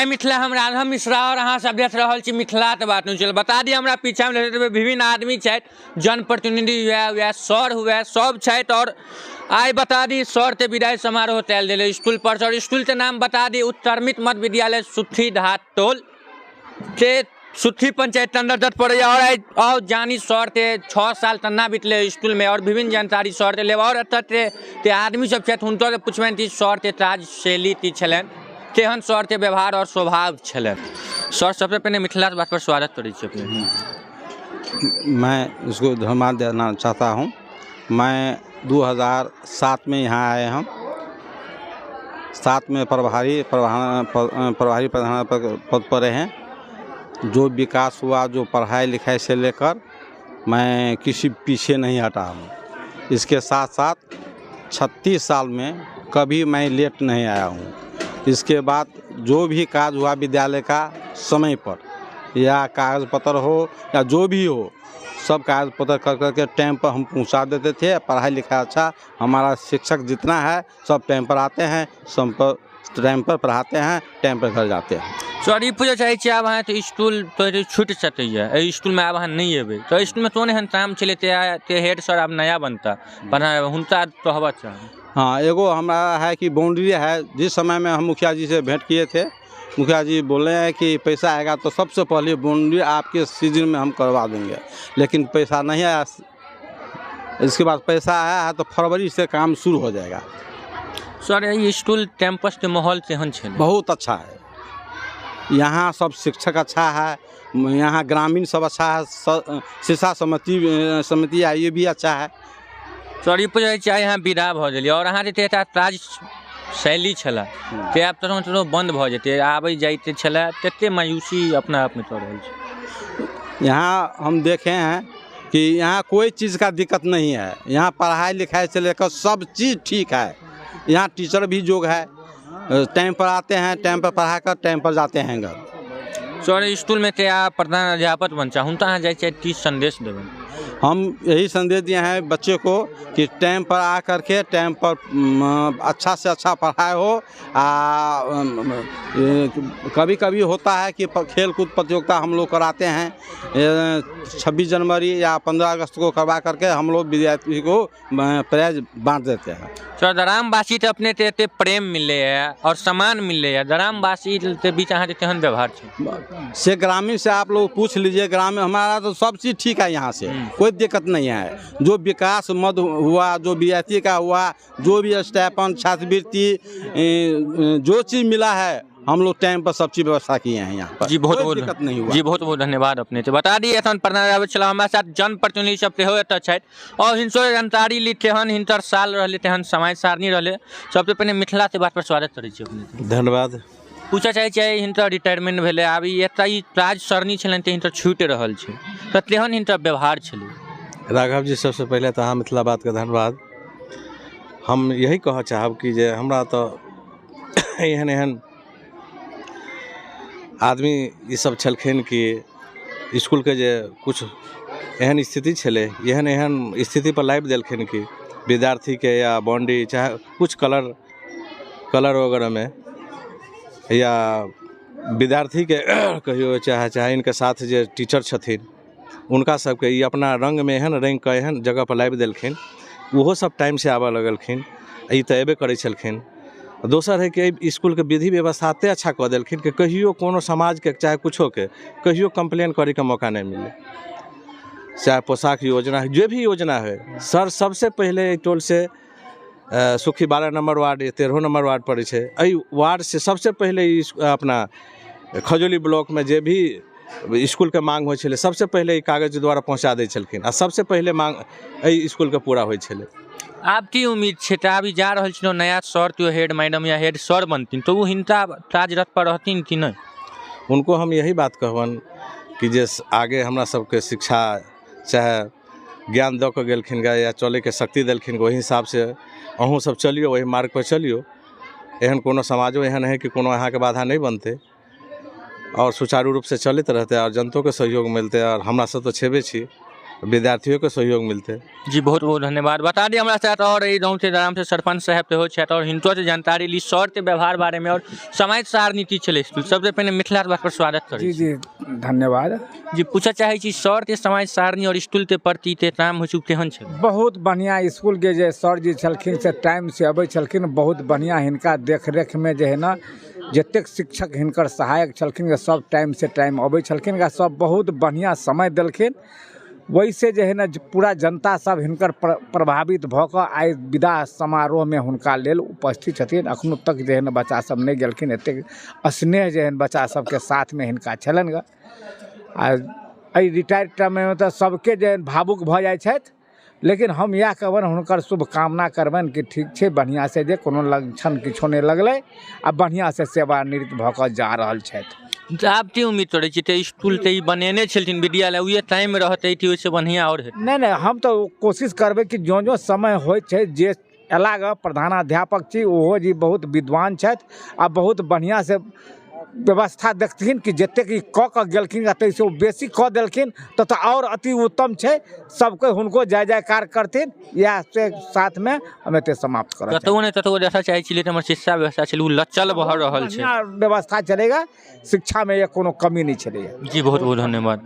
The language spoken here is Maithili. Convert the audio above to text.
जय मिथिला। हम राघव मिश्रा और अहाँ सब देख रहल छी मिथिला के बात न्यूज। बता दी हमरा पीछा में विभिन्न आदमी छथि, जनप्रतिनिधि हुए हुए सर हुए सब छथि। और आइ बता दी सर के विदाई समारोह कयल गेलै स्कूल पर। और स्कूल के नाम बता दी उत्तरमित मध्य विद्यालय सुथी धात टोल के सुथी पंचायत अंतर्गत पड़ैया। और आइ और जानी सर के 6 साल तन्ना बीतले स्कूल में और विभिन्न जानकारी सर के लेब। और एतऽ के आदमी सब छथि, हुनकर पुछबनि कि सर के कार्यशैली की छलनि, केहन सर के व्यवहार और स्वभाव छलनि। सर सबसे पहले मिथिला के बात पर स्वागत करै छी अपने। मैं इसको धन्यवाद देना चाहता हूँ। मैं 2007 में यहाँ आए हम, 7 में प्रभारी प्रभारी प्रधान पद पर रहे हैं। जो विकास हुआ, जो पढ़ाई लिखाई से लेकर मैं किसी पीछे नहीं हटा हूँ। इसके साथ साथ 36 साल में कभी मैं लेट नहीं आया हूँ। इसके बाद जो भी कार्य हुआ विद्यालय का समय पर, या कागज़ पत्र हो या जो भी हो, सब कागज़ पत्र कर करके टाइम पर हम पहुँचा देते थे। पढ़ाई लिखाई अच्छा, हमारा शिक्षक जितना है सब टाइम पर आते हैं, सब पर टाइम पर पढ़ाते हैं, टाइम पर घर जाते हैं। सर ई पूछऽ चाहै छी, आब अहाँके स्कूल तो छूटि सकैए, एहि स्कूलमे आब अहाँ नहि एबै तऽ स्कूलमे कोन एहन काम छलै ते हेड सर आब नया बनता हुनका कहबऽ चाहब? हाँ, एगो हमारा है कि बाउंड्री है। जिस समय में हम मुखिया जी से भेंट किए थे, मुखिया जी बोले हैं कि पैसा आएगा तो सबसे पहले बाउंड्री आपके सीजन में हम करवा देंगे, लेकिन पैसा नहीं आया। इसके बाद पैसा आया है तो फरवरी से काम शुरू हो जाएगा। सर ई स्कूल कैंपस के माहौल केहन छलै? बहुत अच्छा है, यहाँ सब शिक्षक अच्छा है, यहाँ ग्रामीण सब अच्छा है, शिक्षा समिति समिति है, ये भी अच्छा है। सर ई पूछै छी, आइ अहाँ विदा भऽ गेलियै और अहाँके तऽ एकटा काज शैली छलै ते आब तुरंत तुरंत बंद भऽ जेतै, आबै जाइते छलै, कते मायूसी अपना आपमे कऽ रहल छी? यहाँ हम देखे हैं कि यहाँ कोई चीज़ का दिक्कत नहीं है। यहाँ पढ़ाई लिखाई से लेकर सब चीज़ ठीक है। यहाँ टीचर भी जोग है, टाइम पर आते हैं, टाइम पर पढ़ा कर टाइम पर जाते हैं घर। सर स्कूलमे ते आब प्रधान अध्यापक बनता, हुनका अहाँ जाइ छियै की संदेश देबनि? हम यही संदेश दिए हैं बच्चे को कि टाइम पर आ करके टाइम पर अच्छा से अच्छा पढ़ाई हो। आ कभी कभी होता है कि खेल कूद प्रतियोगिता हम लोग कराते हैं, 26 जनवरी या 15 अगस्त को करवा करके हम लोग विद्यार्थी को प्राइज बांट देते हैं। सर ग्रामवासी तऽ अपने के एते प्रेम मिललै है और सम्मान मिललै है, ग्रामवासी के बीच अहाँके केहन व्यवहार छै? से ग्रामीण से आप लोग पूछ लीजिए, ग्रामीण हमारा तो सब चीज़ ठीक है, यहाँ से कोई दिक्कत नहीं है। जो विकास मद हुआ, जो विद्यार्थी का हुआ, जो भी स्टाइपेंड छात्रवृत्ति जो चीज़ मिला है, हम लोग टाइम पर सब चीज़ व्यवस्था किए हैं यहाँ पर। जी बहुत कोई बहुत दिक्कत नहीं हुआ। जी बहुत बहुत धन्यवाद अपने के। बता दी एखन प्रधान आबै छला हमरा साथ जनप्रतिनिधि सब सेहो एतऽ छथि और हिनसो जानकारी ली तेहन हिनकर साल रहलै, तेहन समय सारणी रहलै। सबसे पहिने मिथिला के बात पर स्वागत करै छी अपने के। धन्यवाद। पूछऽ चाहै छियै हिनकर रिटायरमेंट भेलै, आब ई एतऽ ई राज सरनी छलनि तऽ हिनकर छूटि रहल छै, तऽ तेहन हिनकर व्यवहार छलै? राघव जी सबसे पहिले तऽ अहाँ मिथिला बातके धन्यवाद। हम यही कहऽ चाहब कि जे हमरा तऽ एहन एहन आदमी ईसब छलखिन कि इसकुलके जे किछु एहन स्थिति छलै, एहन एहन स्थितिपर लाबि देलखिन कि विद्यार्थीके या बाउण्ड्री चाहे किछु कलर कलर वगैरहमे या विद्यार्थीके कहियौ चाहे चाहे हिनके साथ जे टीचर छथिन हुनका सबके ई अपना रङ्गमे एहन रङ्गिकऽ एहन जगहपर लाबि देलखिन, ओहो सब टाइमसँ आबऽ लगलखिन। ई तऽ अयबे करै छलखिन। दोसर हइ कि एहि इसकुलके विधि व्यवस्था एतेक अच्छा कऽ देलखिन कि कहियो कोनो समाजके चाहे किछोके कहियो कम्प्लेन करैके मौका नहि मिललै। चाहे पोशाक योजना जे भी योजना होइ, सर सबसँ पहिले एहि टोलसँ सुखी 12 नम्बर वार्ड या 13 नम्बर वार्ड पड़ै छै, एहि वार्डसँ सबसँ पहिले ई अपना खजौली ब्लॉकमे जे भी इसकुलके माँग होइ छलै सबसँ पहिले ई कागज द्वारा पहुँचा दै छलखिन आ सबसँ पहिले माँग एहि इसकुलके पूरा होइ छलै। आब की उम्मीद छै? तऽ आब ई जा रहल छथिन नया सर, केओ हेड मैडम या हेड सर बनथिन तऽ ओ हिनका कार्यरत पर रहथिन कि नहि? उनको हम यही बात कहबनि कि जे आगे हमरा सबके शिक्षा चाहे ज्ञान दऽ कऽ गेलखिन या चलैके शक्ति देलखिन, ओहि हिसाबसँ अहूँ सब चलियौ, ओहि मार्गपर चलियौ। एहन कोनो समाजो एहन हइ कि कोनो अहाँके बाधा नहि बनतै आओर सुचारू रूपसँ चलैत रहतै आओर जनतोके सहयोग मिलतै। आओर हमरा सब तऽ छेबे छी, विद्यार्थियोके सहयोग मिलतै। जी, बहुत बहुत धन्यवाद। बता दी, हमरा साथ आओर एहि गाँव से आराम से सरपंच साहब सेहो छथि आओर हिनको से जानकारी ली सर के व्यवहार बारे में आओर समय सारनीति छलै स्कूल। सबसे पहिने मिथिला बात पर स्वागत करै जी। छी। जी, धन्यवाद। जी, पूछऽ चाहै छी, सर के समय सारणी आओर स्कूल के प्रति के नाम होइ छै, ओ केहन छलै? बहुत बढ़िआँ। इसकुलके जे सर जी छलखिन से टाइमसँ अबै छलखिन। बहुत बढ़िआँ हिनका देखरेखमे जे हइ ने, जतेक शिक्षक हिनकर सहायक छलखिन, सब टाइमसँ टाइम अबै छलखिन। सब बहुत बढ़िआँ समय देलखिन। ओहिसँ जे हइ ने, पूरा जनता सब हिनकर प्रभावित भऽ कऽ आइ विदा समारोहमे हुनका लेल उपस्थित छथिन। एखनो तक जे हइ ने, बच्चा सब नहि गेलखिन। एतेक स्नेह जे हइ बच्चा सबके साथमे हिनका छलनि गऽ। आ एहि रिटायर टाइममे तऽ सबके जे भावुक भऽ जाइ छथि, लेकिन हम इएह कहबनि, हुनकर शुभकामना करबनि कि ठीक छै, बढ़िआँसँ जे कोनो लक्षण किछो नहि लगलै आ बढ़िआँसँ सेवानिवृत्त भऽ कऽ जा रहल छथि। तऽ आब की उम्मीद करै छी? तऽ स्कूल तऽ ई बनेने छलखिन विद्यालय, उहे टाइम रहतै कि ओहिसँ बढ़िआँ आओर हेतै? नहि नहि, हम तऽ कोशिश करबै कि ज्यों ज्यों समय होइ छै, जे अयला गऽ प्रधानाध्यापक छी, ओहो जी बहुत विद्वान छथि आ बहुत बढ़िआँसँ व्यवस्था देखथिन कि जतेक ई कऽ कऽ गेलखिन आ ताहिसँ ओ बेसी कऽ देलखिन तऽ आओर अति उत्तम छै। सबके हुनको जय जयकार करथिन। इएह से साथमे हम एते समाप्त करब। कतहु ने कतहु देखऽ चाहै छी, लेकिन हमर शिक्षा व्यवस्था छलै ओ लचल भऽ रहल छै। बढ़िआँ व्यवस्था चलेगा। शिक्षामे कोनो कमी नहि छलैया। जी, बहुत बहुत धन्यवाद।